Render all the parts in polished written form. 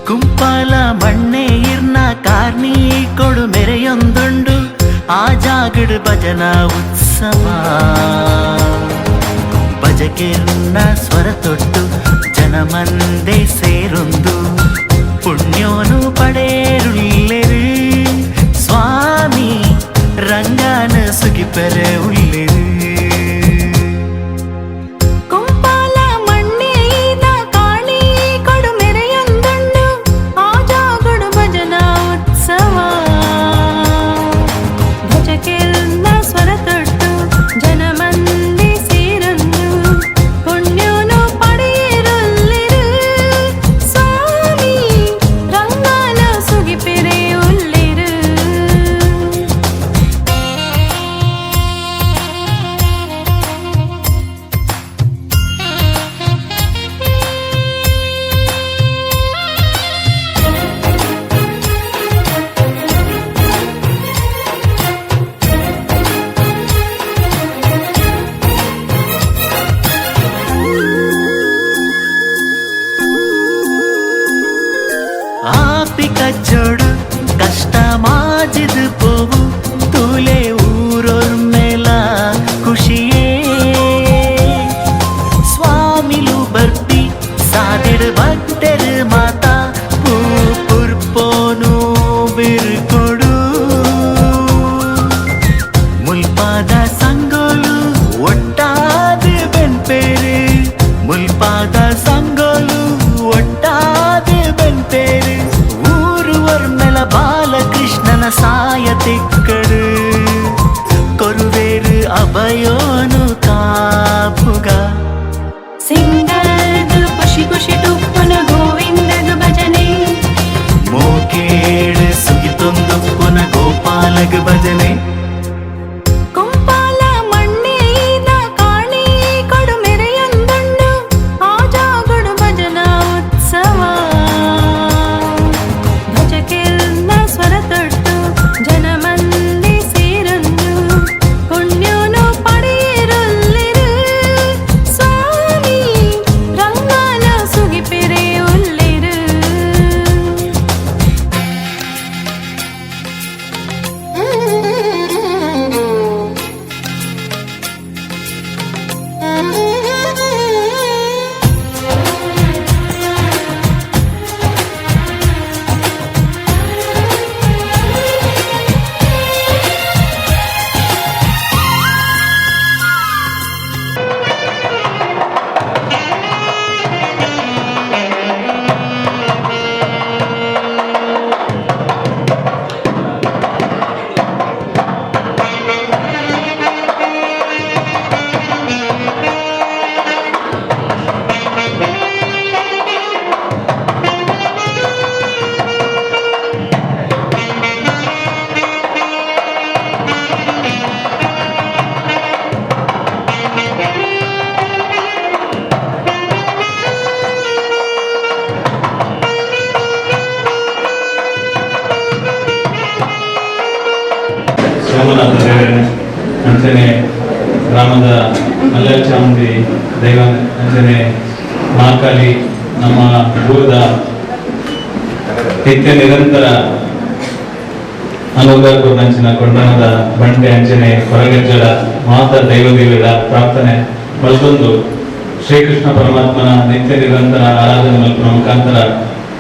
ಕುಂಪಾಲ ಮಣ್ಣೆ ಇರ್ನ ಕಾರ್ನಿ ಕೊಡು ಮೆರೆಯೊಂದುಂಡು ಆ ಜಾಗಡು ಭಜನಾ ಉತ್ಸವ ಭಜಕೆರ್ನ ಸ್ವರ ತೊಟ್ಟು ಜನಮಂದೆ ಸೇರೊಂದು ಪುಣ್ಯೋನು ಪಡೇರುಲ್ಲೆರು ಸ್ವಾಮಿ ರಂಗಾನ ಸುಗಿಪೆರೆ ಉಲ್ಲೆರು. ಕುಂಪಾಲ ಮಣ್ಣೆದ ಕಾಳಿ ಕೊಡು ಮೆರೆಯೊಂದುಂಡು ಆ ಜಾಗಡು ಭಜನಾ ಉತ್ಸವ ಭಜಕೆರ್ನ ಸ್ವರ ತೊಟ್ಟು ಜನಮಂದಿ ಸೇರೊಂದು ಪುಣ್ಯೋನು ಪಡೆಯರುಲ್ಲಿರು ಸ್ವಾಮಿ ರಂಗಾನ ಸುಗಿಪೆರೆ ಉಲ್ಲಿರು. ಆಪಿ ಕಜ್ಜೋಡು ಕಷ್ಟ ಮಾಜಿದು ಪೋವು ತೂಲೆ ಊರೊರ್ಮೆಲ ಖುಷಿಯೇ ಸ್ವಾಮಿಲು ಬರ್ಪಿ ಸಾದಿಡು ಭಕ್ತರು ಮಾತಾ ಪೂ ಪುರ್ಪೋನು ಬಿರ್ಕೊಡು ಮುಲ್ಪಾದ ಸಂಗೋಲು ಒಟ್ಟಾದ ಬೆನ್ಪೇರು ಮುಲ್ಪಾದ ಸಂಗೋಲು ಒಟ್ಟಾದ ಬೆನ್ಪೇರು ಊರುವರ್ ಮೆಲ ಬಾಲಕೃಷ್ಣನ ಸಾಯ ತಿಕ್ಕಡು ಕೊರುವೇರು ಅಭಯೋನು ಕಾಪುಗ. ಸಿಂಗಲ್ದು ಖುಷಿ ಖುಷಿ ಟುಪ್ಪುನ ಗೋವಿಂದಗ ಭಜನೆ. ಮೋಕೇಡು ಸುಗಿತೊಂದು ಪುನ ಗೋಪಾಲಗ ಭಜನೆ. ಕುಂಪಾಲ ಮಣ್ಣೆದ ಕಾಳಿ ಕೊಡು ಮೆರೆಯೊಂದುಂಡು ಆ ಜಾಗಡು ಭಜನಾ ಉತ್ಸವ ಭಜಕೆರ್ನ ಸ್ವರ ತೊಟ್ಟು ಜನಮಂದಿ ಸೇರೊಂದು ಪುಣ್ಯೋನು ಪಡೆಯರುಲ್ಲಿರು ಸ್ವಾಮಿ ರಂಗಾನ ಸುಗಿಪೆರೆ ಉಲ್ಲಿರು. ಸೋಮನಾಥ ದೇವರೇ, ಅಂಚನೆ ಗ್ರಾಮದ ಮಲ್ಯಾಳ ಚಾಮುಂಡಿ ದೈವ, ಅಂಚನೆ ಮಹಾಕಾಳಿ, ನಮ್ಮ ಊರದ ನಿತ್ಯ ನಿರಂತರ ಅನುಗ್ರಹ ಕೊಂಡನದ ಬಂಡೆ, ಅಂಚನೆ ಹೊರಗಜ್ಜಲ ಮಾತ ದೈವ ದೇವಿಗಳ ಪ್ರಾರ್ಥನೆ ಮಲ್ತೊಂದು ಶ್ರೀಕೃಷ್ಣ ಪರಮಾತ್ಮನ ನಿತ್ಯ ನಿರಂತರ ಆರಾಧನೆ ಮಲ್ಪುನ ಮುಖಾಂತರ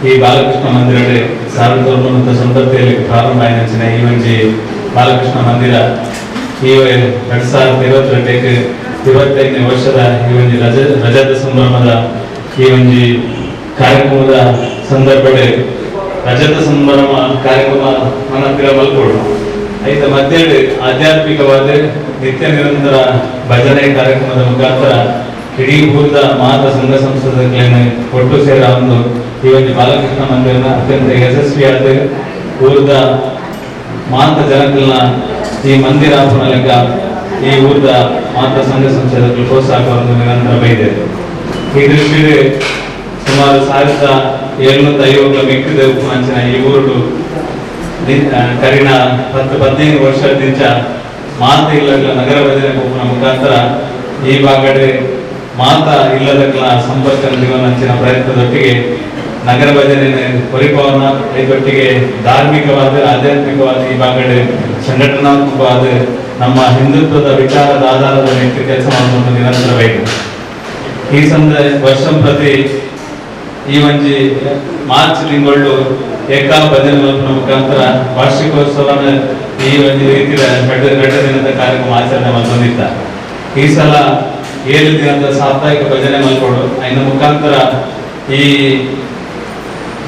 ಈ ಬಾಲಕೃಷ್ಣ ಮಂದಿರಡೆ 1900 ಸಂಪತ್ತಿಯಲ್ಲಿ ಪ್ರಾರಂಭ ಆಯಿನಂಚಿನ ಈ ಒಂಜಿ ಬಾಲಕೃಷ್ಣ ಮಂದಿರ ಈ 2022ಕ್ಕೆ 25ನೇ ವರ್ಷದ ಈ ಒಂಜಿ ರಜತ ಸಂಭ್ರಮದ ಈ ಒಂಜಿ ಕಾರ್ಯಕ್ರಮದ ಸಂದರ್ಭಡೆ ರಜತ ಸಂಭ್ರಮ ಕಾರ್ಯಕ್ರಮ ಮನತ್ತಿರ ಮಲ್ಕೋಡು ಐತ ಮಧ್ಯೆ ಆಧ್ಯಾತ್ಮಿಕವಾದ ನಿತ್ಯ ನಿರಂತರ ಭಜನೆ ಕಾರ್ಯಕ್ರಮದ ಮುಖಾಂತರ ಇಡೀ ಊರದ ಮಾತ ಸಂಘ ಸಂಸ್ಥೆಗಳನ್ನು ಒಟ್ಟು ಸೇರ ಒಂದು ಈ ಒಂದು ಬಾಲಕೃಷ್ಣ ಮಂದಿರನ ಅತ್ಯಂತ ಯಶಸ್ವಿಯಾದ ಊರದ ಮಾತ ಜನಗಳನ್ನ ಈ ಮಂದಿರ ಲೆಕ್ಕ ಈ ಊರದ ಮಾತ ಸಂಘ ಸಂಸ್ಥೆಗಳು ಪ್ರೋತ್ಸಾಹ ಒಂದು ನಿರಂತರ ಬೈದೆ. ಈ ದೃಷ್ಟಿಯಲ್ಲಿ ಸುಮಾರು 1750 ಮಿಕ್ಕಿದ ಉಪಮಂಚಿನ ಈ ಊರು ಕರಿನ 10-15 ವರ್ಷದಿಂದ ಮಾತ ಇಲ್ಲಗಳ ನಗರ ಭಜನೆ ಗುಂಪಿನ ಮುಖಾಂತರ ಈ ಭಾಗಡೆ ಮಾತ ಇಲ್ಲದಗಳ ಸಂಪರ್ಕ ನೀಡುವ ಪ್ರಯತ್ನದೊಟ್ಟಿಗೆ ನಗರ ಭಜನೆ ಪರಿಪವನ ಐದೊಟ್ಟಿಗೆ ಧಾರ್ಮಿಕವಾದ ಆಧ್ಯಾತ್ಮಿಕವಾದ ಈ ಭಾಗಡೆ ಸಂಘಟನಾತ್ಮಕವಾದ ನಮ್ಮ ಹಿಂದುತ್ವದ ವಿಚಾರದ ಆಧಾರದ ಮೇಲೆ ಕೆಲಸ ಮಾಡುವಂತ ನಿರಂತರ ಬೇಕು. ಈ ಸಂದ ವರ್ಷ ಪ್ರತಿ ಈ ಒಂಜಿ ಮಾರ್ಚ್ ತಿಂಗಳು ಏಕಾ ಭಜನೆ ಮಲ್ಪುನ ಮುಖಾಂತರ ವಾರ್ಷಿಕೋತ್ಸವನ ಈ ಒಂದು ರೀತಿಯ 2 ದಿನದ ಕಾರ್ಯಕ್ರಮ ಆಚರಣೆ ಮಲ್ತೊಂದಿತ್ತ. ಈ ಸಲ 7 ದಿನದ ಸಾಪ್ತಾಹಿಕ ಭಜನೆ ಮಲ್ಕೊಡು ಇನ್ನು ಮುಖಾಂತರ ಈ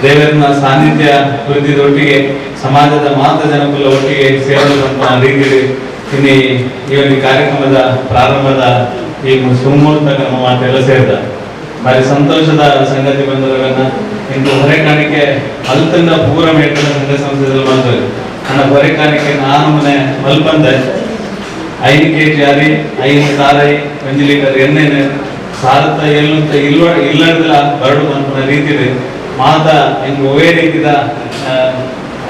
ದೇವರನ್ನ ಸಾನ್ನಿಧ್ಯ ವೃದ್ಧಿದೊಟ್ಟಿಗೆ ಸಮಾಜದ ಮಾತ ಜನಕುಲ ಒಟ್ಟಿಗೆ ಸೇರಲು ರೀತಿಯಲ್ಲಿ ಇನ್ನು ಈ ಒಂದು ಕಾರ್ಯಕ್ರಮದ ಪ್ರಾರಂಭದ ಈ ಸುಮುಹೂರ್ತ ನಮ್ಮ ಮಾತೆಲ್ಲ ಸೇರಿದ ಭಾರಿ ಸಂತೋಷದ ಸಂಗತಿ ಬಂದವರನ್ನ ಇಂದು ಹೊರೆ ಕಾಣಿಕೆ ಅಲ್ತಂದ ಪೂರ ಮೇಟಿನ ಸಂಘ ಸಂಸ್ಥೆದಲ್ಲಿ ಬಂದವರು. ನನ್ನ ಹೊರೆ ಕಾಣಿಕೆ ನಾನು ಮನೆ ಮಲ್ಪಂದೆ 5 ಕೆಜಿ ಅರಿ 5 ತಾರೈ 1 ಲೀಟರ್ ಎಣ್ಣೆನೆ ಸಾರತ್ತ ಎಲ್ಲಂತ ಇಲ್ಲಡ್ದಲ ಬರಡು ಬಂದ ರೀತಿ ಇದೆ. ಮಾತ ಹಿಂಗ್ ಒವೇ ರೀತಿದ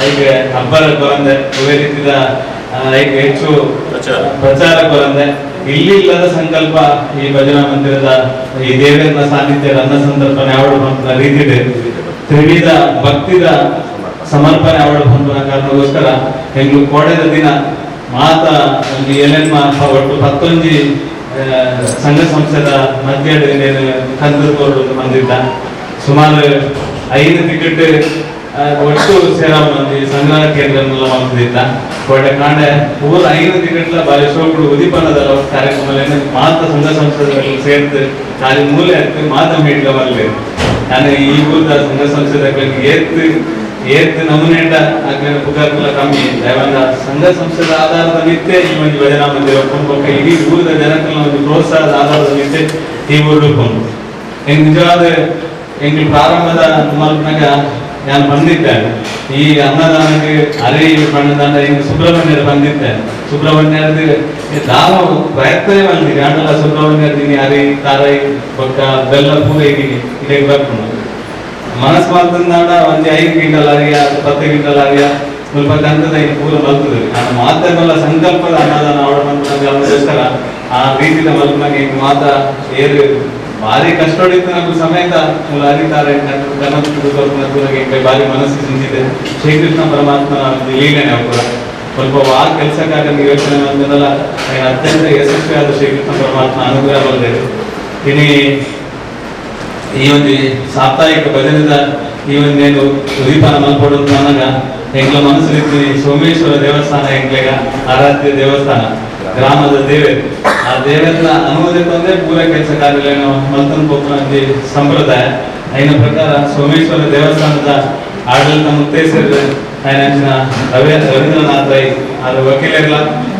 ಈಗ ಹಬ್ಬರ ಬರಂದೆ ಒವೇ ರೀತಿದ ಈಗ ಹೆಚ್ಚು ಪ್ರಚಾರ ಬರಂದೆ ಇಲ್ಲಿಲ್ಲದ ಸಂಕಲ್ಪ ಈ ಭಜನಾ ಮಂದಿರದ ಈ ದೇವರ ಸಾನ್ನಿಧ್ಯ ಅನ್ನ ಸಂದರ್ಭನೆ ಅವಳು ಬಂದ ರೀತಿ ಇದೆ. ತ್ರಿವಿಧ ಭಕ್ತಿದ ಸಮರ್ಪಣೆ ಅವಳು ಬಂದ ಕಾರಣಕ್ಕೋಸ್ಕರ ಹೆಂಗು ಕೋಡೆದ ದಿನ ಮಾತ ಒಂದು ಏಳೆನ್ಮ ಒಟ್ಟು 11 ಸಂಘ ಸಂಸ್ಥೆದ ಮಧ್ಯ ಕಂದು ಬಂದಿದ್ದ ಸುಮಾರು 5 ಟಿಕೆಟ್ ಒಟ್ಟು ಸೇರ ಮಂದಿ ಸಂಗ್ರಹ ಕೇಂದ್ರನೆಲ್ಲ ಮಾಡ್ತಿದ್ದ. ಒಳ್ಳೆ ಕಾಂಡೆ ಊರ 5 ಟಿಕೆಟ್ಲ ಬಾರಿ ಶೋಕುಡು ಉದೀಪನದ ಕಾರ್ಯಕ್ರಮ ಮಾತ ಸಂಘ ಸಂಸ್ಥೆಗಳಲ್ಲಿ ಸೇರ್ತು ಖಾಲಿ ಮೂಲೆ ಹತ್ತಿ ಮಾತ ಮೇಟ್ಲ ಬರಲಿ. ನಾನು ಈ ಊರದ ಸಂಘ ಸಂಸ್ಥೆದ ಏತ್ ಏತ್ ನಮೂನೆಂಡ ಅಗ್ನ ಪುಗಾರ್ಕುಲ ಕಮ್ಮಿ ದಯವಂದ ಸಂಘ ಸಂಸ್ಥೆದ ಆಧಾರದ ನಿತ್ಯ ಈ ಒಂದು ಭಜನಾ ಮಂದಿರ ಒಪ್ಕೊಂಡು ಇಡೀ ಊರದ ಜನಕ್ಕಲ್ಲ ಒಂದು ಪ್ರೋತ್ಸಾಹದ ಆಧಾರದ ನಿತ್ಯ ಈ ಊರು ಹೆಂಗ್ ನಿಜವಾದ ಎಂಗ್ ಪ್ರಾರಂಭದ ಮಲ್ಪನಾಗ ನಾನು ಬಂದಿದ್ದೇನೆ ಈ ಅನ್ನದಾನಕ್ಕೆ ಅರೆ ಬಣ್ಣದಾನ ಹಿಂಗೆ ಸುಬ್ರಹ್ಮಣ್ಯರು ಬಂದಿದ್ದೇನೆ. ಸುಬ್ರಹ್ಮಣ್ಯರದ್ದು ನಾವು ಪ್ರಯತ್ನವೇ ಬಂದಿದ್ದೀವಿ ಆಂಡಲ ಸುಬ್ರಹ್ಮಣ್ಯರ್ದಿನಿ ಅರಿ ತಾರೈ ಬೊಕ್ಕ ಬೆಲ್ಲ ಪೂರ ಇದ್ದೀನಿ ಇಲ್ಲಿಗೆ ಬರ್ಕೊಂಡು ಮನಸ್ಸು ಮಾತಂದಾಡ ಒಂಜಿ 5 ಕ್ವಿಂಟಲ್ ಅರಿಯ 10 ಕ್ವಿಂಟಲ್ ಅರಿಯ ಸ್ವಲ್ಪ ಕಂತದ ಈ ಪೂರ ಬರ್ತದೆ. ನಾನು ಮಾತಾಡಲ್ಲ ಸಂಕಲ್ಪದ ಅನ್ನದಾನ ಅವಳ ಬಂದೋಸ್ಕರ ಆ ರೀತಿಯ ಮಲ್ಪನಾಗ ಈಗ ಮಾತ ಏರು ಭಾರಿ ಕಷ್ಟ ಹೊಡಿತು ನಮ್ಗೆ ಸಮೇತ ಅರಿತಾರೆ ಕನ್ನಡ ಭಾರಿ ಮನಸ್ಸು ಸಿಂಚಿದೆ. ಶ್ರೀಕೃಷ್ಣ ಪರಮಾತ್ಮನ ಒಂದು ಲೀಲೆನೆ ಕೂಡ ಸ್ವಲ್ಪ ಆ ಕೆಲಸಕ್ಕಾಗಿ ಯೋಚನೆ ಬಂದಲ್ಲ ಅತ್ಯಂತ ಯಶಸ್ವಿಯಾದ ಶ್ರೀಕೃಷ್ಣ ಪರಮಾತ್ಮ ಅನುಗ್ರಹ ಬಂದಿದೆ. ಇನ್ನು ಈ ಒಂದು ಸಾಪ್ತಾಹಿಕ ಭಜನದ ಈ ಒಂದೇನು ಉದೀಪನ ಮಲ್ಪಡು ನನಗ ಎಂಗ್ಲ ಮನಸ್ಸು ರೀತಿ ಸೋಮೇಶ್ವರ ದೇವಸ್ಥಾನ ಎಂಗ್ಲೆಗ ಆರಾಧ್ಯ ದೇವಸ್ಥಾನ ಗ್ರಾಮದ ದೇವರು ಆ ದೇವರ ಅನುಮೋದಿತ ಪೂರ ಕೆಲಸ ಕಾರ್ಯಗಳನ್ನು ಮಲ್ತನ್ ಪೋಪುನ ಸಂಪ್ರದಾಯ అయిన ಪ್ರಕಾರ ಸೋಮೇಶ್ವರ ದೇವಸ್ಥಾನದ ಆಡಳಿತ ಮುತ್ತೈಸರು ಅಂಚಿನ ರವೀಂದ್ರನಾಥ್ ರೈ ಆರು ವಕೀಲರ್ಲ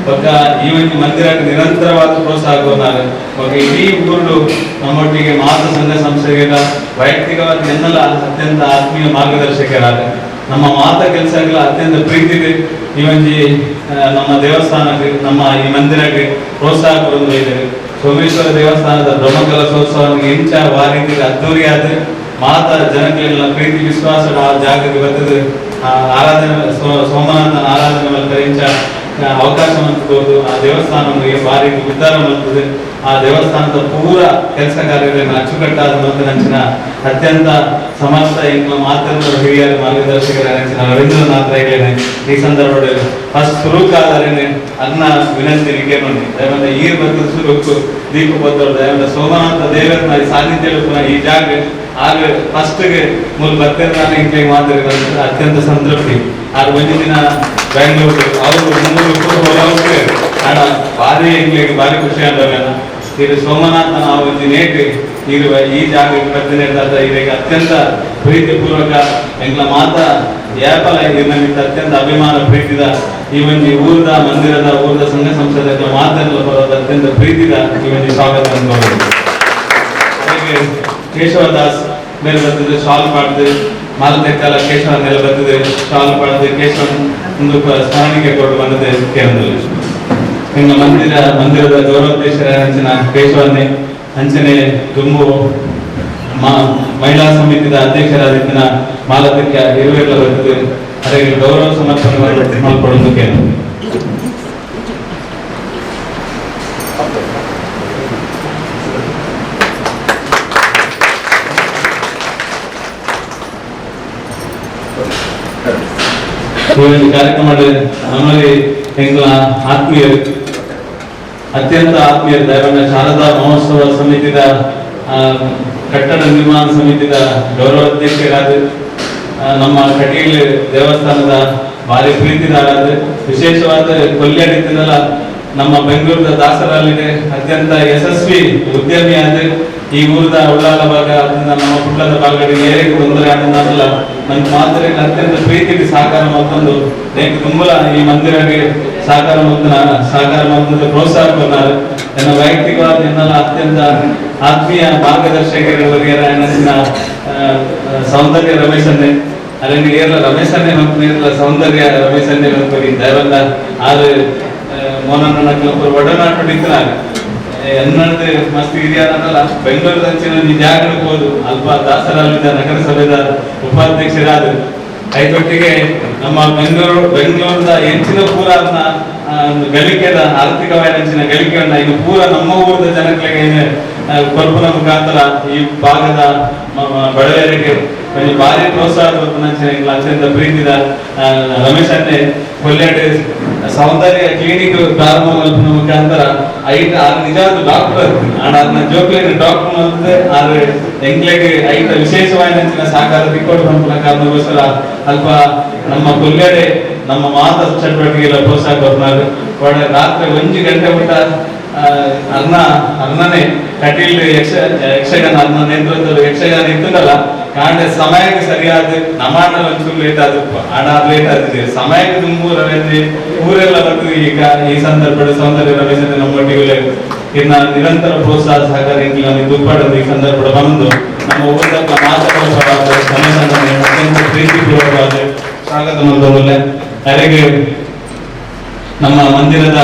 ಬೊಕ್ಕ ಈ ಒಂದು ಮಂದಿರಕ್ಕೆ ನಿರಂತರವಾದ ಪ್ರೋತ್ಸಾಹ ಕೊರ್ನಾರು. ಬೊಕ್ಕ ಇಡೀ ಊರು ನಮ್ಮೊಟ್ಟಿಗೆ ಮಾತ ಸಂಘ ಸಂಸ್ಥೆಗಳ ವೈಯಕ್ತಿಕವಾಗಿ ಎನ್ನೆಲ್ಲ ಅತ್ಯಂತ ಆತ್ಮೀಯ ಮಾರ್ಗದರ್ಶಕರಾದ ನಮ್ಮ ಮಾತ ಕೆಲಸಗಳ ಅತ್ಯಂತ ಪ್ರೀತಿ ಇದೆ. ಈ ಒಂಜಿ ನಮ್ಮ ದೇವಸ್ಥಾನಕ್ಕೆ ನಮ್ಮ ಈ ಮಂದಿರಕ್ಕೆ ಪ್ರೋತ್ಸಾಹ ಕೊರೊಂದು ಇದ್ದಾರೆ. ಸೋಮೇಶ್ವರ ದೇವಸ್ಥಾನದ ಬ್ರಹ್ಮಕಲಶೋತ್ಸವ ಇಂಚ ವಾರೀತಿ ಅದ್ದೂರಿಯಾದ ಮಾತ ಜನಗಳೆಲ್ಲ ಪ್ರೀತಿ ವಿಶ್ವಾಸ ಆ ಜಾಗಕ್ಕೆ ಬರ್ತದೆ. ಆ ಆರಾಧನೆ ಸೋಮನಾಥನ ಆರಾಧನೆ ಮಾಡ್ತಾರೆ ಇಂಚ ಅವಕಾಶ ಮಾಡ್ಕೋದು ಆ ದೇವಸ್ಥಾನವನ್ನು ಭಾರಿ ಉದ್ಧಾರ ಮಾಡ್ತದೆ. ಆ ದೇವಸ್ಥಾನದ ಪೂರ ಕೆಲಸ ಕಾರ್ಯಗಳನ್ನು ಅಚ್ಚುಕಟ್ಟಾದ ಮತ್ತು ನಂಚಿನ ಅತ್ಯಂತ ಸಮರ್ಥ ಎಂಗ್ಲ ಮಾತ್ರ ಹಿರಿಯರ ಮಾರ್ಗದರ್ಶಕರ ನಂಚಿನ ರವೀಂದ್ರನಾಥ್ ರೈಗಳೇನೆ ಈ ಸಂದರ್ಭದಲ್ಲಿ ಫಸ್ಟ್ ಸುರುಕಾದರೇನೆ ಅನ್ನ ವಿನಂತಿ ನೋಡಿ ದಯವಂತ ಈರ್ ಬರ್ತದ ಸುರುಕು ದೀಪ ಬದ್ದವರು ದಯವಂತ ಸೋಮನಾಥ ದೇವರನ್ನ ಸಾನ್ನಿಧ್ಯ ಪುನಃ ಈ ಜಾಗ ಆಗ ಫಸ್ಟ್ಗೆ ಮೂಲ ಭಕ್ತರನ್ನ ಇಂಕೆ ಮಾತ್ರ ಅತ್ಯಂತ ಸಂತೃಪ್ತಿ. ಆರು ಒಂದು ದಿನ ಬೆಂಗಳೂರು ಅವರು 3 ಹಣ ಭಾರಿ ಎಂಗ್ಲಿಗೆ ಭಾರಿ ಖುಷಿ ಆದವೆಲ್ಲ. ಇದು ಸೋಮನಾಥನ ಒಂದು ನೇಟ್ ಇರುವ ಈ ಜಾಗಕ್ಕೆ ಪ್ರತಿನಿಧಿಯಾದ ಇದಕ್ಕೆ ಅತ್ಯಂತ ಪ್ರೀತಿಪೂರ್ವಕ ಎಂಗ್ಲ ಮಾತ ಯಾಪಲ ನಿಮಿತ್ತ ಅತ್ಯಂತ ಅಭಿಮಾನ ಪ್ರೀತಿದ ಈ ಒಂದು ಊರದ ಮಂದಿರದ ಊರದ ಸಂಘ ಸಂಸ್ಥೆದ ಮಾತನ್ನು ಬರೋದ ಅತ್ಯಂತ ಪ್ರೀತಿದ ಈ ಒಂದು ಸ್ವಾಗತ. ಹಾಗೆ ಕೇಶವದಾಸ್ ಮೇಲೆ ಬರ್ತದೆ ಶಾಲ್ ಪಾಡ್ದು ಮಾಲತೆಕ್ಕಲ ಕೇಶವ ಮೇಲೆ ಬರ್ತದೆ ಶಾಲ್ ಪಾಡ್ದು ಕೇಶವ ಒಂದು ಸ್ಮರಣಿಕೆ ಕೊಟ್ಟು ಬಂದಿದೆ ಕೇಂದ್ರದಲ್ಲಿ. ನಿಮ್ಮ ಮಂದಿರದ ಗೌರವಾಧ್ಯಕ್ಷರ ಅಂಚಿನ ಕೇಶವನ್ನೇ ಅಂಚನೆ ದುಮ್ಮು ಮಹಿಳಾ ಸಮಿತಿಯ ಅಧ್ಯಕ್ಷರಾದ ಮಾಲತಕ್ಕೆ ಇರುವೆಲ್ಲ ಬರ್ತದೆ ಅದಕ್ಕೆ ಗೌರವ ಸಮರ್ಪಣೆ ಮಾಡಿಕೊಳ್ಳುವುದು ಕೇಂದ್ರ. ಈ ಒಂದು ಕಾರ್ಯಕ್ರಮ ನಮ್ಮಲ್ಲಿ ಎಂಗಳ ಆತ್ಮೀಯರು, ಅತ್ಯಂತ ಆತ್ಮೀಯರು ದೈವಣ್ಣ ಶಾರದಾ ಮಹೋತ್ಸವ ಸಮಿತಿದ ಕಟ್ಟಡ ನಿರ್ಮಾಣ ಸಮಿತಿದ ಗೌರವಾಧ್ಯಕ್ಷರಾದ ನಮ್ಮ ಕಟೀಲು ದೇವಸ್ಥಾನದ ಭಾರಿ ಪ್ರೀತಿದಾರಾದ ವಿಶೇಷವಾದ ಕೊಲ್ಯಾಡಿತ್ತಿನಲ್ಲ ನಮ್ಮ ಬೆಂಗಳೂರದ ದಾಸರಲ್ಲಿದೆ ಅತ್ಯಂತ ಯಶಸ್ವಿ ಉದ್ಯಮಿಯಾದ ಈ ಊರದ ಉಳ್ಳಾಲ ಭಾಗ ಅದರಿಂದ ನಮ್ಮ ಕುಟ್ಲದ ಭಾಗಗಳಿಗೆ ಏರಿಕೆ ತೊಂದರೆ ಅನ್ನೋದಲ್ಲ ನನ್ನ ಮಾತ್ರ ಅತ್ಯಂತ ಪ್ರೀತಿಗೆ ಸಹಕಾರ ಮತ್ತೊಂದು ತುಂಬಲ ಈ ಮಂದಿರಕ್ಕೆ ಸಹಕಾರ ಮತ್ತು ಸಹಕಾರ ಮತ್ತು ಪ್ರೋತ್ಸಾಹ ಕೊన్నారు. ನನ್ನ ವೈಯಕ್ತಿಕವಾದ ಎನ್ನೆಲ್ಲ ಅತ್ಯಂತ ಆತ್ಮೀಯ ಮಾರ್ಗದರ್ಶಕರಿಗೆ ನನ್ನ ಸೌಂದರ್ಯ ರಮೇಶನ್ನೇ ಅಲ್ಲಿ ಏರ್ಲ ರಮೇಶನ್ನೇ ಮತ್ತು ಏರ್ಲ ಸೌಂದರ್ಯ ರಮೇಶನ್ನೇ ಮತ್ತು ದಯವಂತ ಆದ್ರೆ ಮೋನನ್ನ ಕೆಲವರು ಒಡನಾಟ ಇತ್ತು ಎನ್ನದು ಮಸ್ತ್ ಹಿರಿಯರನ್ನಲ್ಲ ಬೆಂಗಳೂರು ಅಂಚಿನ ಜಾಗಕ್ಕೆ ಹೋದು ಅಲ್ಪ ದಾಸರಲ್ಲಿದ್ದ ನಗರಸಭೆದ ಉಪಾಧ್ಯಕ್ಷರಾದರು. ಐದೊಟ್ಟಿಗೆ ನಮ್ಮ ಬೆಂಗಳೂರದ ಹೆಂಚಿನ ಪೂರ ಅದನ್ನ ಗಳಿಕೆದ ಆರ್ಥಿಕವಾದ ಹೆಂಚಿನ ಗಳಿಕೆಯನ್ನ ಇನ್ನು ಪೂರ ನಮ್ಮ ಊರದ ಜನಗಳಿಗೆ ಕೊಲ್ಪನ ಮುಖಾಂತರ ಈ ಭಾಗದ ಬಡವರಿಗೆ ಒಂದು ಭಾರಿ ಪ್ರೋತ್ಸಾಹ ಅತ್ಯಂತ ಪ್ರೀತಿದ ರಮೇಶನ್ನೇ ಕೊಲ್ಯಾಡಿ ಸೌಂದರ್ಯ ಕ್ಲಿನಿಕ್ ಪ್ರಾರಂಭ ಮಲ್ಪನ ಮುಖಾಂತರ ಐಟ ಆರು ನಿಜವಾದ ಡಾಕ್ಟರ್ ಆಂಡ್ ಅದನ್ನ ಜೋಕ್ಲಿನ ಡಾಕ್ಟರ್ ಮಲ್ತದೆ. ಆದ್ರೆ ಎಂಗ್ಲೆಗೆ ಐಟ ವಿಶೇಷವಾದ ಅಂಚಿನ ಸಹಕಾರ ತಿಕ್ಕೋಡು ಪನ್ಪುನ ಕಾರಣಕ್ಕೋಸ್ಕರ ಅಲ್ಪ ನಮ್ಮ ಕೊಲ್ಯಾಡೆ ನಮ್ಮ ಮಾತ ಚಟುವಟಿಕೆಲ್ಲ ಪ್ರೋತ್ಸಾಹ ಕೊಡ್ತಾರೆ. ಒಳ್ಳೆ ರಾತ್ರಿ 1 ಗಂಟೆ ಊಟ ಅರ್ಣ ಅರ್ಣನೇ ಕಟೀಲ್ ಯಕ್ಷಗಾನ ಅರ್ಣ ನೇತೃತ್ವದ ಯಕ್ಷಗಾನ ಇತ್ತದಲ್ಲ ಕಾಂಡೆ ಸಮಯಕ್ಕೆ ಸರಿಯಾದ ನಮಾಣ ಒಂಚೂರು ಲೇಟ್ ಆದ ಹಣ ಲೇಟ್ ಆದಿದೆ ಸಮಯಕ್ಕೆ ತುಂಬು ರಮೇಶ್ ಊರೆಲ್ಲ ಬರ್ತದೆ. ಈಗ ಈ ಸಂದರ್ಭದ ಸೌಂದರ್ಯ ರಮೇಶ್ ನಮ್ಮೊಟ್ಟಿಗೆ ಇನ್ನ ನಿರಂತರ ಪ್ರೋತ್ಸಾಹ ಸಹಕಾರ ಇಂಗ್ಲ ದುಪ್ಪಾಡೋದು ಈ ಸಂದರ್ಭದ ಬಂದು ನಮ್ಮ ಊರಕ್ಕ ಮಾತನಾಡುವ ಅತ್ಯಂತ ಪ್ರೀತಿಪೂರ್ವಕವಾದ ಸ್ವಾಗತ ಮಾಡಿದ. ಅರೆಗೆ ನಮ್ಮ ಮಂದಿರದ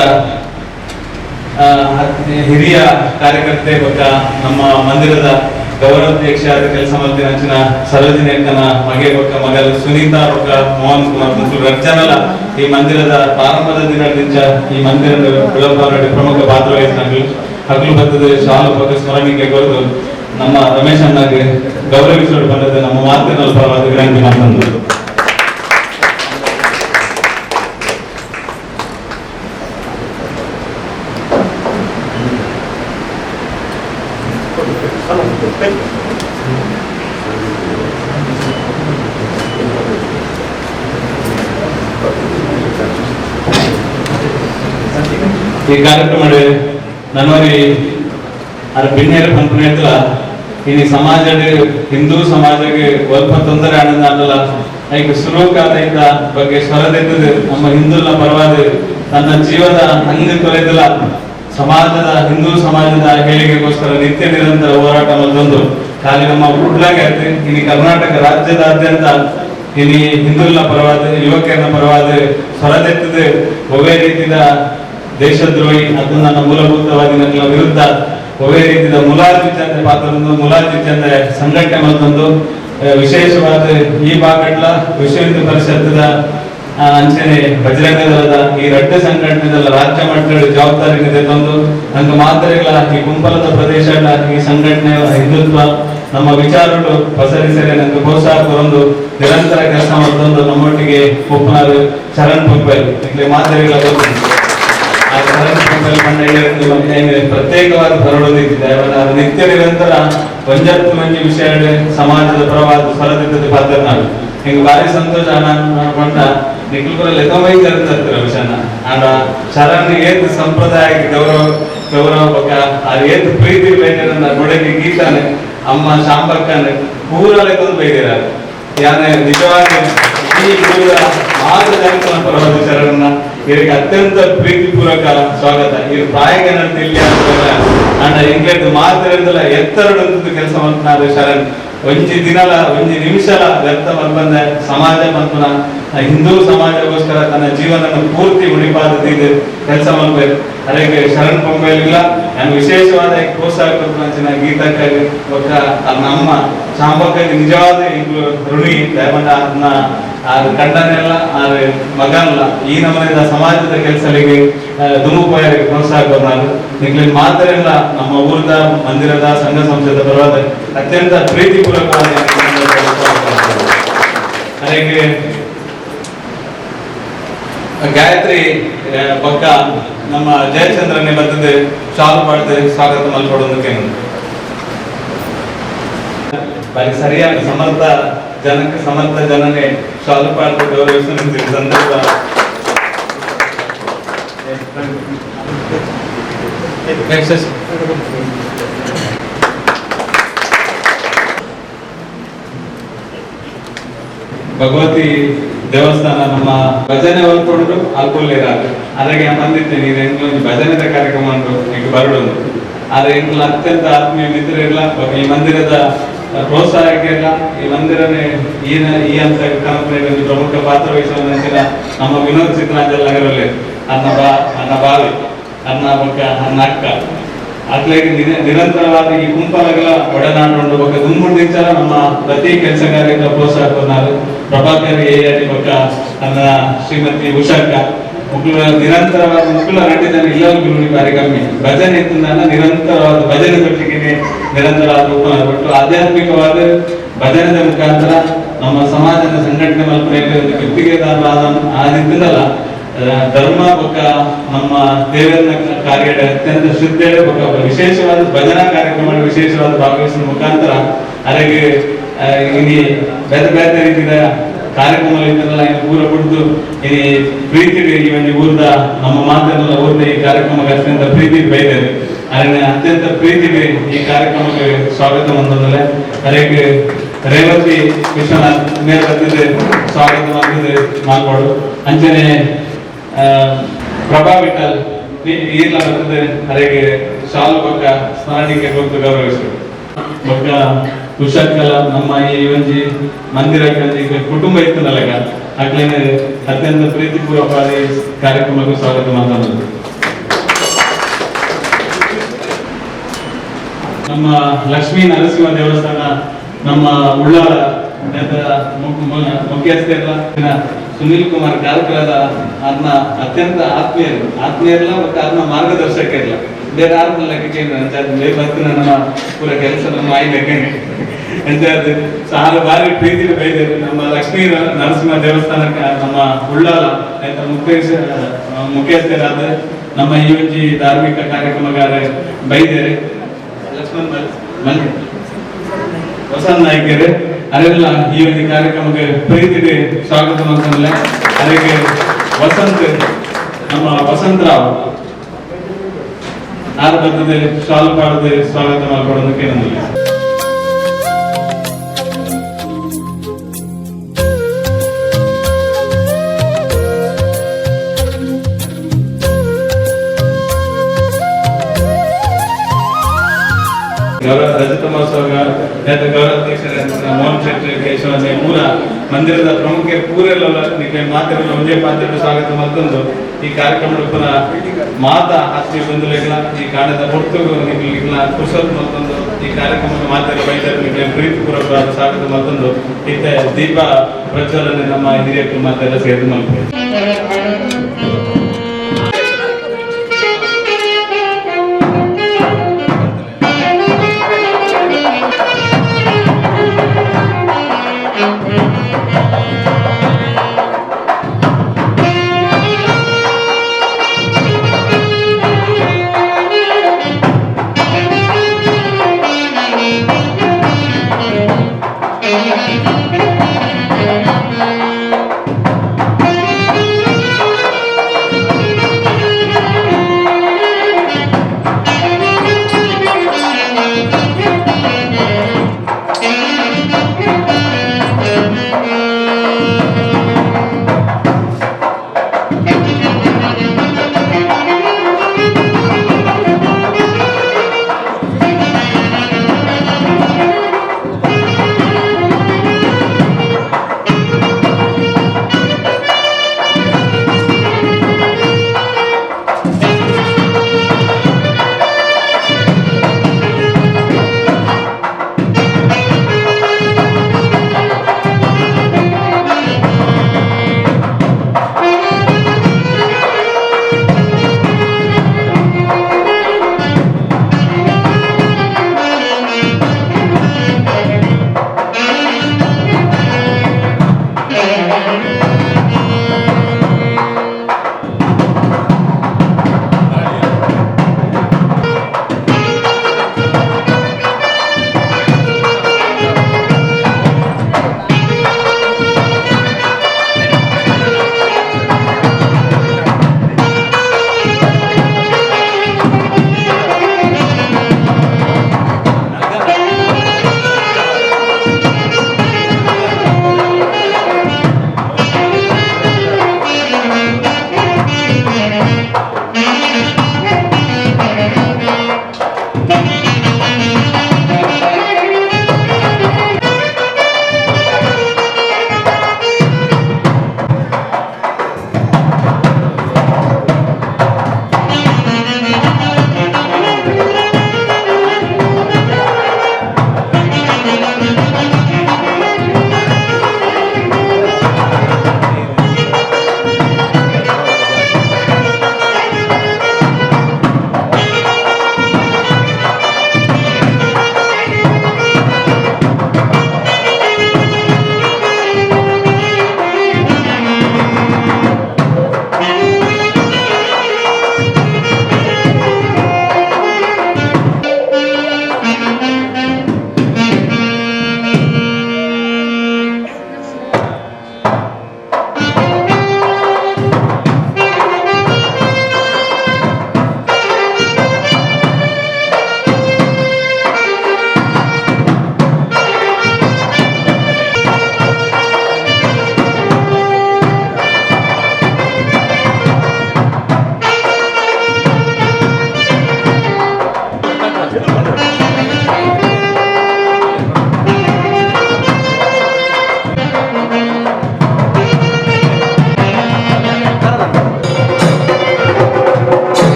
ಹಿರಿಯ ಕಾರ್ಯಕರ್ತೆ ಬೊಕ್ಕ ನಮ್ಮ ಮಂದಿರದ ಗೌರವಾಧ್ಯಕ್ಷ ಆದ ಕೆಲಸ ಮಾಡ್ತಿನ ಅಂಚಿನ ಸರೋಜಿನಿ ಅಕ್ಕನ ಮಗೆ ಬೊಕ್ಕ ಮಗ ಸುನೀತಾ ಬೊಕ್ಕ ಮೋಹನ್ ಕುಮಾರ್ ಮತ್ತು ರಕ್ಷನಲ ಈ ಮಂದಿರದ ಪ್ರಾರಂಭದ ದಿನದಿಂದ ಈ ಮಂದಿರದ ವಿಳಂಬ ಪ್ರಮುಖ ಪಾತ್ರ ವಹಿಸಿದ ಹಗಲು ಬರ್ತದೆ ಶಾಲು ಬೊಕ್ಕ ಸ್ಮರಣಿಕೆ ಕೊರೆದು ನಮ್ಮ ರಮೇಶ್ ಅಣ್ಣಗೆ ಗೌರವಿಸಲು ಬಂದದ್ದು ನಮ್ಮ ಮಾತಿನ ಪರವಾದ ವಿನಂತಿ ಮಾಡ್ತಂದ್ರು. ಈ ಕಾರ್ಯಕ್ರಮ ನನ್ನವರಿ ಅರ ಬಿನ್ನೇರು ಪಂಪನೇತ್ಲ ಇನಿ ಸಮಾಜ ಹಿಂದೂ ಸಮಾಜಕ್ಕೆ ಸ್ವಲ್ಪ ತೊಂದರೆ ಆನಂದ ಅನ್ನಲ್ಲ ಈಗ ಸುಲೋಕಾದ ಬಗ್ಗೆ ಸ್ವರದಿದ್ದது ನಮ್ಮ ಹಿಂದೂಲ ಪರವಾದ ತನ್ನ ಜೀವದ ಹಂಗ ತೊರೆದಿಲ್ಲ ಸಮಾಜದ ಹಿಂದೂ ಸಮಾಜದ ಹೇಳಿಕೆಗೋಸ್ಕರ ನಿತ್ಯ ನಿರಂತರ ಹೋರಾಟ ಮತ್ತೊಂದು ಖಾಲಿ ನಮ್ಮ ಉಡ್ಲಾಗೆ ಆಯ್ತು. ಇನಿ ಕರ್ನಾಟಕ ರಾಜ್ಯದಾದ್ಯಂತ ಇನಿ ಹಿಂದೂಲ ಪರವಾದ ಯುವಕರನ್ನ ಪರವಾದ ಸ್ವರದೆತ್ತದೆ ಒಳ್ಳೆ ರೀತಿಯ ದೇಶದ್ರೋಹಿ ಅದನ್ನ ಮೂಲಭೂತವಾಗಿ ನಗಳ ವಿರುದ್ಧ ಒಳ್ಳೆ ರೀತಿಯ ಮುಲಾರ್ಜಿ ಚಂದ್ರ ಪಾತ್ರವನ್ನು ಮುಲಾರ್ಜಿ ಚಂದ್ರ ಸಂಘಟನೆ ಮತ್ತೊಂದು ವಿಶೇಷವಾದ ಈ ಭಾಗಗಳ ವಿಶ್ವ ಹಿಂದೂ ಪರಿಷತ್ತದ ಅಂಚನೆ ಬಜರಂಗ ದಳದ ಈ ರಡ್ಡ ಸಂಘಟನೆದಲ್ಲ ರಾಜ್ಯ ಮಟ್ಟದ ಜವಾಬ್ದಾರಿ ತಂದು ಹಂಗ ಮಾತ್ರೆಗಳ ಈ ಗುಂಪಲದ ಪ್ರದೇಶ ಈ ಸಂಘಟನೆ ಹಿಂದುತ್ವ ನಮ್ಮ ವಿಚಾರಗಳು ಪಸರಿಸರೆ ನಂಗೆ ಪ್ರೋತ್ಸಾಹ ಕೊರೊಂದು ನಿರಂತರ ಕೆಲಸ ಮತ್ತೊಂದು ನಮ್ಮೊಟ್ಟಿಗೆ ಒಪ್ಪನಾರು ಶರಣ್ ಪೊಪ್ಪೆಲ್ ಇಲ್ಲಿ ಮಾತ್ರೆಗಳ ಆ ಶರಣ್ ಪೊಪ್ಪೆಲ್ ಮಂಡ ಪ್ರತ್ಯೇಕವಾದ ಬರಡೋದಿದ್ದೆ ನಿತ್ಯ ನಿರಂತರ ಒಂಜತ್ತು ಮಂಜಿ ವಿಷಯ ಸಮಾಜದ ಪರವಾದ ಸ್ವರದಿದ್ದದ ಪಾತ್ರ ನಾವು ಹಿಂಗ ಭಾರಿ ಸಂತೋಷ ಪಂಡ ನಿಖಲ್ ಲೆಕ್ಕಮೈ ಕರೆದ ವಿಷಯನ ಆಂಡ ಶರಣ್ ಏತ್ ಸಂಪ್ರದಾಯಕ್ಕೆ ಗೌರವ ಗೌರವ ಬಕ್ಕ ಆ ಏತ್ ಪ್ರೀತಿ ಬೇಡ ಗುಡಗಿ ಗೀತಾನೆ ಅಮ್ಮ ಶಾಂಬಕ್ಕನೆ ಪೂರ ಲೆಕ್ಕೊಂದು ಬೈದಿರ ಯಾನೆ ನಿಜವಾಗಿ ಈ ಪೂರ ಮಾತ ಜನಕನ ಪರವಾದ ಶರಣ್ನ ಇವರಿಗೆ ಅತ್ಯಂತ ಪ್ರೀತಿಪೂರ್ವಕ ಸ್ವಾಗತ. ಇವ್ರು ಪ್ರಾಯಕ್ಕೆ ಇಲ್ಲಿ ಅಂಡ ಇಂಗ್ಲೆಂಡ್ ಮಾತ್ರ ಎತ್ತರಡು ಕೆಲಸ ಮಾಡ್ತಾರೆ ಶರಣ್ ಒಂಜಿ ದಿನಲ ಒಂಜಿ ನಿಮಿಷಲ ವ್ಯರ್ಥ ಮಲ್ಪಂದೆ ಸಮಾಜ ಮಲ್ಪನ ಹಿಂದೂ ಸಮಾಜಕ್ಕೋಸ್ಕರ ತನ್ನ ಜೀವನವನ್ನು ಪೂರ್ತಿ ಉಳಿಪಾದದಿದ್ದು ಕೆಲಸ ಮಲ್ಪೇರು. ಅದಕ್ಕೆ ಶರಣ್ ಪೊಂಬೆಲಿಲ್ಲ ನಾನು ವಿಶೇಷವಾದ ಪ್ರೋತ್ಸಾಹ ಕೊಡ್ತಾನ ಗೀತಕ್ಕಾಗಿ ಒಕ್ಕ ನಮ್ಮ ಶಾಂಬಕ್ಕಾಗಿ ನಿಜವಾದ ಋಣಿ ದಯಮಂಡ ಅದನ್ನ ಆ ಕಂಡನೆಲ್ಲ ಆ ಮಗನಲ್ಲ ಈ ನಮ್ಮನಿಂದ ಸಮಾಜದ ಕೆಲಸಗಳಿಗೆ ದುಮುಪಾಯರಿಗೆ ಪ್ರೋತ್ಸಾಹ ಕೊಡ್ತಾರೆ. ನಿಗ್ಲಿ ಮಾತ್ರ ಎಲ್ಲ ನಮ್ಮ ಊರದ ಮಂದಿರದ ಸಂಘ ಸಂಸ್ಥೆದ ಪರವಾದ ಅತ್ಯಂತ ಪ್ರೀತಿಪೂರ್ವಕವಾದ ಅದಕ್ಕೆ ಗಾಯತ್ರಿ ಬೊಕ್ಕ ನಮ್ಮ ಜಯಚಂದ್ರನೇ ಬರ್ತದೆ ಶಾಲು ಪಾಡ್ದು ಸ್ವಾಗತ ಮಲ್ಕೊಡೋದಕ್ಕೆ. ಬಾರಿ ಸರಿಯಾದ ಸಮರ್ಥ ಜನಕ್ಕೆ ಸಮರ್ಥ ಜನನೇ ಶಾಲು ಪಾಡ್ದು ಗೌರವಿಸುವ ಸಂದರ್ಭ. ನೆಕ್ಸ್ಟ್ ಭಗವತಿ ದೇವಸ್ಥಾನ ನಮ್ಮ ಭಜನೆ ಹೊಲ್ಕೊಂಡು ಅಲ್ಪೊಲ್ಲೇರ ಅದ್ರಾಗೆ ಬಂದಿದ್ದೇನೆ. ಇದು ಎಂಕ್ಲ ಒಂಜಿ ಭಜನೆದ ಕಾರ್ಯಕ್ರಮ ಉಂಟು, ಈಗ ಬರಡೊಂದು. ಆದ್ರೆ ಎಂಕ್ಲ ಅತ್ಯಂತ ಆತ್ಮೀಯ ಮಿತ್ರರಿಲ್ಲ, ಈ ಮಂದಿರದ ಪ್ರೋತ್ಸಾಹಕ್ಕೆ ಇಲ್ಲ, ಈ ಮಂದಿರನೇ ಈ ಈ ಅಂತ ಕಂಪನಿ ಒಂದು ಪ್ರಮುಖ ಪಾತ್ರ ವಹಿಸುವ ನಮ್ಮ ವಿನೋದ್ ಚಿತ್ರಾಂಜಲ್ ನಗರಲ್ಲಿ ಅನ್ನ ಬಾ ಅನ್ನ ಬಾವಿ ಅನ್ನ ಬೊಕ್ಕ ಅನ್ನ ಅಕ್ಕ ಅತ್ಲಾಗಿ ನಿರಂತರವಾದ ಈ ಗುಂಪಲಗಳ ಒಡನಾಟ ಉಂಟು. ಬೊಕ್ಕ ದುಂಬುಂಡಿಂಚಲ ನಮ್ಮ ಪ್ರತಿ ಕೆಲಸ ಕಾರ್ಯಕ್ಕೆ ಪ್ರೋತ್ಸಾಹ ಕೊರ್ನಾರು ಪ್ರಭಾಕರ್ ಎ ಆರ್ ಬೊಕ್ಕ ಅನ್ನ ಶ್ರೀಮತಿ ಉಷಕ್ಕ ಮುಕ್ಕುಲ ನಿರಂತರವಾದ ಮುಕ್ಕುಲ ರಡ್ಡು ಜನ ಇಲ್ಲ ಗುರುನಿ ಬಾರಿ ಕಮ್ಮಿ ಭಜನೆ ಇತ್ತಂದಾನ ನಿರಂತರವಾದ ಭಜನೆ ತೊಟ್ಟಿಗೆ ನಿರಂತರವಾದ ರೂಪ ಒಟ್ಟು ಆಧ್ಯಾತ್ಮಿಕವಾದ ಭಜನೆದ ಮುಖಾಂತರ ನಮ್ಮ ಸಮಾಜದ ಸಂಘಟನೆ ಮಲ್ಪುನ ಗುತ್ತಿಗೆದಾರ ಆದಿತ್ತದಲ್ಲ ಧರ್ಮ ಬೊಕ್ಕ ನಮ್ಮ ದೇವರನ ಕಾರ್ಯ ಅತ್ಯಂತ ಶ್ರದ್ಧೆ ಬೊಕ್ಕ ವಿಶೇಷವಾದ ಭಜನಾ ಕಾರ್ಯಕ್ರಮ ವಿಶೇಷವಾದ ಭಾಗವಹಿಸುವ ಮುಖಾಂತರ ಅರೆಗೆ ಇನಿ ಬೇರೆ ಬೇರೆ ರೀತಿಯ ಕಾರ್ಯಕ್ರಮ ಇತ್ತಲ್ಲ, ಇನ್ನು ಪೂರ ಬಿಡ್ದು ಇನಿ ಪ್ರೀತಿ ಈ ಒಂದು ಊರ್ದ ನಮ್ಮ ಮಾತೆಲ್ಲ ಊರ್ದ ಈ ಕಾರ್ಯಕ್ರಮಕ್ಕೆ ಅತ್ಯಂತ ಪ್ರೀತಿ ಬೈದರು. ಅರೆ ಅತ್ಯಂತ ಪ್ರೀತಿ ಈ ಕಾರ್ಯಕ್ರಮಕ್ಕೆ ಸ್ವಾಗತ ಬಂದದಲ್ಲ. ಅರೆಗೆ ರೇವತಿ ವಿಶ್ವನಾಥ್ ಮೇಲ್ ಬಂದಿದೆ ಸ್ವಾಗತ ಬಂದಿದೆ ಮಾಲ್ಪಾಡು. ಅಂಚನೆ ಪ್ರಭಾ ವಿಠಲ್ ಈರ್ಲ ಬರ್ತದೆ, ಅರೆಗೆ ಶಾಲು ಬೊಕ್ಕ ಸ್ಮರಣಿಕೆ ಕೊಟ್ಟು ಗೌರವಿಸಿದರು. ಬೊಕ್ಕ ಉಷಾಕಲ ನಮ್ಮ ಈ ಒಂಜಿ ಮಂದಿರಕ್ಕೆ ಒಂಜಿ ಕುಟುಂಬ ಇತ್ತು ನಲಗ ಅಕ್ಲೇನೆ ಅತ್ಯಂತ ಪ್ರೀತಿಪೂರ್ವಕವಾದ ಈ ಕಾರ್ಯಕ್ರಮಕ್ಕೆ ಸ್ವಾಗತ ಮಾತಾಡೋದು. ನಮ್ಮ ಲಕ್ಷ್ಮೀ ನರಸಿಂಹ ದೇವಸ್ಥಾನ ನಮ್ಮ ಉಳ್ಳಾಲ ಮುಖ್ಯಸ್ಥೆಲ್ಲ ಸುನೀಲ್ ಕುಮಾರ್ ಕಾರ್ಕಳದ ಅನ್ನ ಅತ್ಯಂತ ಆತ್ಮೀಯರು ಆತ್ಮೀಯರಲ್ಲ ಮತ್ತು ಅನ್ನ ಮಾರ್ಗದರ್ಶಕರಿಲ್ಲ ಬೇರೆ ಯಾರು ಲೆಕ್ಕಕ್ಕೆ ಬೇರೆ ನಮ್ಮ ಪೂರ ಕೆಲಸ ನಮ್ಮ ಆಯಿ ಲೆಕ್ಕನೆ ಅಂತ ಸಾರು ಬಾರಿ ಪ್ರೀತಿ ಬೈದರು. ನಮ್ಮ ಲಕ್ಷ್ಮೀ ನರಸಿಂಹ ದೇವಸ್ಥಾನಕ್ಕೆ ನಮ್ಮ ಉಳ್ಳಾಲ ಮುಖ್ಯಸ್ಥರಾದ ನಮ್ಮ ಈ ಒಂಜಿ ಧಾರ್ಮಿಕ ಕಾರ್ಯಕ್ರಮಗಾರ ಬೈದೇರೆ ಲಕ್ಷ್ಮಣ್ ಮಲ್ ವಸಂತ ನಾಯ್ಕರು ಅರೆಲ್ಲ ಈ ಒಂದು ಕಾರ್ಯಕ್ರಮಕ್ಕೆ ಪ್ರೀತಿ ಸ್ವಾಗತ ಮಾಡ್ತಾನಲ್ಲ. ಅದಕ್ಕೆ ವಸಂತ್ ನಮ್ಮ ವಸಂತರಾವ್ ಆರು ಬರ್ತದೆ ಶಾಲು ಪಾಡದೆ ಸ್ವಾಗತ ಮಾಡ್ಕೊಡೋದಕ್ಕೆ ನಮ್ಮಲ್ಲಿ. ಗೌರವ ರಜತ ಮಹೋತ್ಸವ ಗೌರವಾಧ್ಯಕ್ಷರ ಮೋಹನ್ ಶೆಟ್ಟಿ ಕೇಶವನೇ ಪೂರ ಮಂದಿರದ ಪ್ರಮುಖ ಪೂರೆಲ್ಲ ಮಾತೆಲ್ಲ ಒಂದೇ ಪಾತ್ರ ಸ್ವಾಗತ ಮತ್ತೊಂದು ಈ ಕಾರ್ಯಕ್ರಮ ಪುನಃ ಮಾತಾ ಆತ್ಮೀಯ ಬಂಧುಲೆಗ್ಲ ಈ ಕಾಣದ ಹೊರತು ನಿಗ್ಲ ಪುರುಷೋತ್ ಮತ್ತೊಂದು ಈ ಕಾರ್ಯಕ್ರಮದ ಮಾತೆಲ್ಲ ಬೈದರು ನಿಗ್ಲ ಪ್ರೀತಿಪೂರ್ವಕವಾದ ಸ್ವಾಗತ ಮತ್ತೊಂದು ಇತ್ತ ದೀಪ ಪ್ರಜ್ವಲನೆ ನಮ್ಮ ಹಿರಿಯರು ಮಾತೆಲ್ಲ ಸೇರಿ ಮಲ್ಪೆ.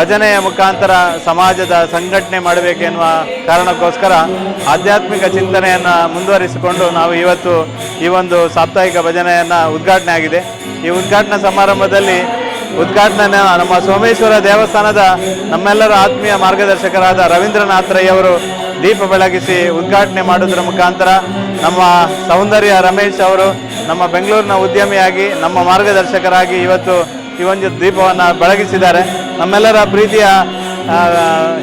ಭಜನೆಯ ಮುಖಾಂತರ ಸಮಾಜದ ಸಂಘಟನೆ ಮಾಡಬೇಕೆನ್ನುವ ಕಾರಣಕ್ಕೋಸ್ಕರ ಆಧ್ಯಾತ್ಮಿಕ ಚಿಂತನೆಯನ್ನು ಮುಂದುವರಿಸಿಕೊಂಡು ನಾವು ಇವತ್ತು ಈ ಒಂದು ಸಾಪ್ತಾಹಿಕ ಭಜನೆಯನ್ನು ಉದ್ಘಾಟನೆ ಆಗಿದೆ. ಈ ಉದ್ಘಾಟನಾ ಸಮಾರಂಭದಲ್ಲಿ ಉದ್ಘಾಟನೆ ನಮ್ಮ ಸೋಮೇಶ್ವರ ದೇವಸ್ಥಾನದ ನಮ್ಮೆಲ್ಲರ ಆತ್ಮೀಯ ಮಾರ್ಗದರ್ಶಕರಾದ ರವೀಂದ್ರನಾಥ್ ರೈ ಅವರು ದೀಪ ಬೆಳಗಿಸಿ ಉದ್ಘಾಟನೆ ಮಾಡುವುದರ ಮುಖಾಂತರ, ನಮ್ಮ ಸೌಂದರ್ಯ ರಮೇಶ್ ಅವರು ನಮ್ಮ ಬೆಂಗಳೂರಿನ ಉದ್ಯಮಿಯಾಗಿ, ನಮ್ಮ ಮಾರ್ಗದರ್ಶಕರಾಗಿ ಇವತ್ತು ಈ ಒಂದು ದೀಪವನ್ನು ಬೆಳಗಿಸಿದ್ದಾರೆ. ನಮ್ಮೆಲ್ಲರ ಪ್ರೀತಿಯ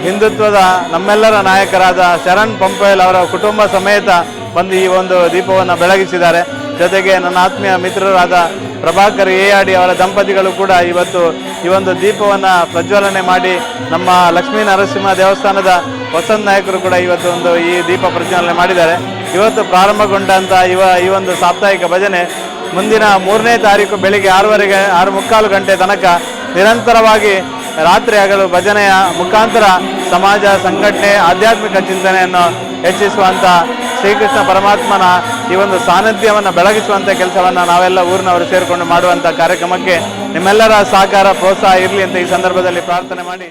ಹಿಂದುತ್ವದ ನಮ್ಮೆಲ್ಲರ ನಾಯಕರಾದ ಶರಣ್ ಪಂಪೇಲ್ ಅವರ ಕುಟುಂಬ ಸಮೇತ ಬಂದು ಈ ಒಂದು ದೀಪವನ್ನು ಬೆಳಗಿಸಿದ್ದಾರೆ. ಜೊತೆಗೆ ನನ್ನ ಆತ್ಮೀಯ ಮಿತ್ರರಾದ ಪ್ರಭಾಕರ್ ಎ ಆರ್ ಡಿ ಅವರ ದಂಪತಿಗಳು ಕೂಡ ಇವತ್ತು ಈ ಒಂದು ದೀಪವನ್ನು ಪ್ರಜ್ವಲನೆ ಮಾಡಿ, ನಮ್ಮ ಲಕ್ಷ್ಮೀ ನರಸಿಂಹ ದೇವಸ್ಥಾನದ ವಸಂತ ನಾಯಕರು ಕೂಡ ಇವತ್ತು ಒಂದು ಈ ದೀಪ ಪ್ರಜ್ವಲನೆ ಮಾಡಿದ್ದಾರೆ. ಇವತ್ತು ಪ್ರಾರಂಭಗೊಂಡಂಥ ಈ ಒಂದು ಸಾಪ್ತಾಹಿಕ ಭಜನೆ ಮುಂದಿನ 3ನೇ ತಾರೀಕು ಬೆಳಿಗ್ಗೆ 6ವರೆಗೆ, 6:45 ಗಂಟೆ ತನಕ ನಿರಂತರವಾಗಿ ರಾತ್ರಿ ಹಗಲು ಭಜನೆಯ ಮುಖಾಂತರ ಸಮಾಜ ಸಂಘಟನೆ, ಆಧ್ಯಾತ್ಮಿಕ ಚಿಂತನೆಯನ್ನು ಹೆಚ್ಚಿಸುವಂಥ, ಶ್ರೀಕೃಷ್ಣ ಪರಮಾತ್ಮನ ಈ ಒಂದು ಸಾನ್ನಿಧ್ಯವನ್ನು ಬೆಳಗಿಸುವಂಥ ಕೆಲಸವನ್ನು ನಾವೆಲ್ಲ ಊರಿನವರು ಸೇರಿಕೊಂಡು ಮಾಡುವಂಥ ಕಾರ್ಯಕ್ರಮಕ್ಕೆ ನಿಮ್ಮೆಲ್ಲರ ಸಹಕಾರ, ಪ್ರೋತ್ಸಾಹ ಇರಲಿ ಅಂತ ಈ ಸಂದರ್ಭದಲ್ಲಿ ಪ್ರಾರ್ಥನೆ ಮಾಡಿ.